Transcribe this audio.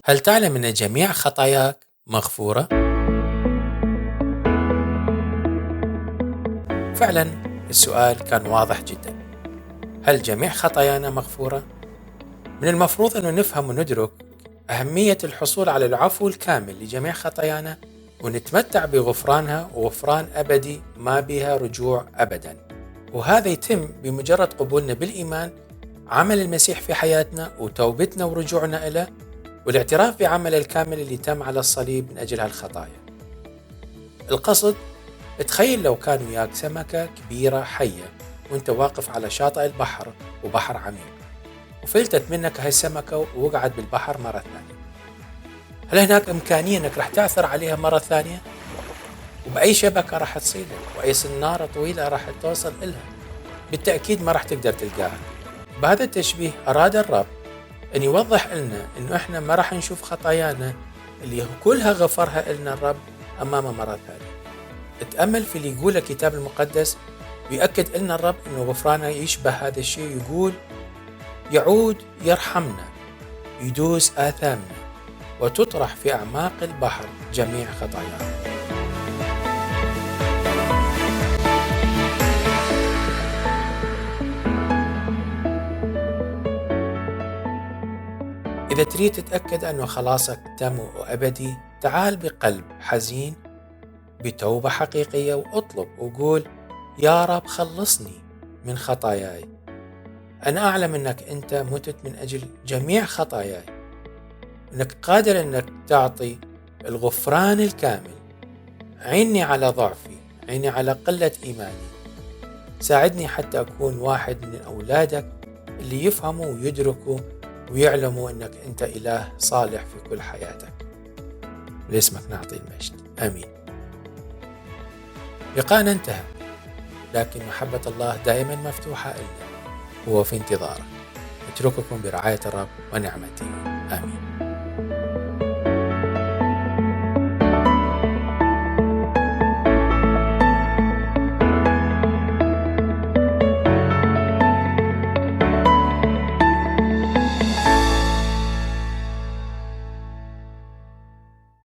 هل تعلم أن جميع خطاياك مغفورة؟ فعلا السؤال كان واضح جدا. هل جميع خطايانا مغفورة؟ من المفروض أن نفهم وندرك أهمية الحصول على العفو الكامل لجميع خطايانا ونتمتع بغفرانها وغفران أبدي ما بها رجوع أبدا، وهذا يتم بمجرد قبولنا بالإيمان عمل المسيح في حياتنا وتوبتنا ورجوعنا إليه والاعتراف بعمل الكامل اللي تم على الصليب من أجل هالخطايا. القصد، تخيل لو كان وياك سمكة كبيرة حية وانت واقف على شاطئ البحر وبحر عميق، وفلتت منك هاي السمكة ووقعت بالبحر مرة ثانية. هل هناك إمكانية أنك رح تعثر عليها مرة ثانية؟ وبأي شبكة رح تصيدها؟ وأي سنارة طويلة رح توصل إلها؟ بالتأكيد ما رح تقدر تلقاها. بهذا التشبيه أراد الرب أن يوضح لنا أنه إحنا ما رح نشوف خطايانا اللي كلها غفرها لنا الرب أمامه مرة ثانية. اتأمل في اللي يقوله الكتاب المقدس، ويأكد لنا الرب أنه غفرانه يشبه هذا الشيء. يقول يعود يرحمنا، يدوس آثامنا، وتطرح في أعماق البحر جميع خطايانا. إذا تريد تتأكد أنه خلاصك تم وأبدي، تعال بقلب حزين بتوبة حقيقية وأطلب وقول: يا رب خلصني من خطاياي. أنا أعلم أنك أنت متت من أجل جميع خطاياي، أنك قادر أنك تعطي الغفران الكامل. عيني على ضعفي، عيني على قلة إيماني، ساعدني حتى أكون واحد من أولادك اللي يفهموا ويدركوا ويعلموا أنك أنت إله صالح في كل حياتك. لاسمك نعطي المجد، آمين. لقاءنا انتهى، لكن محبة الله دائما مفتوحة لنا، هو في انتظارك. أترككم برعاية الرب ونعمته، آمين.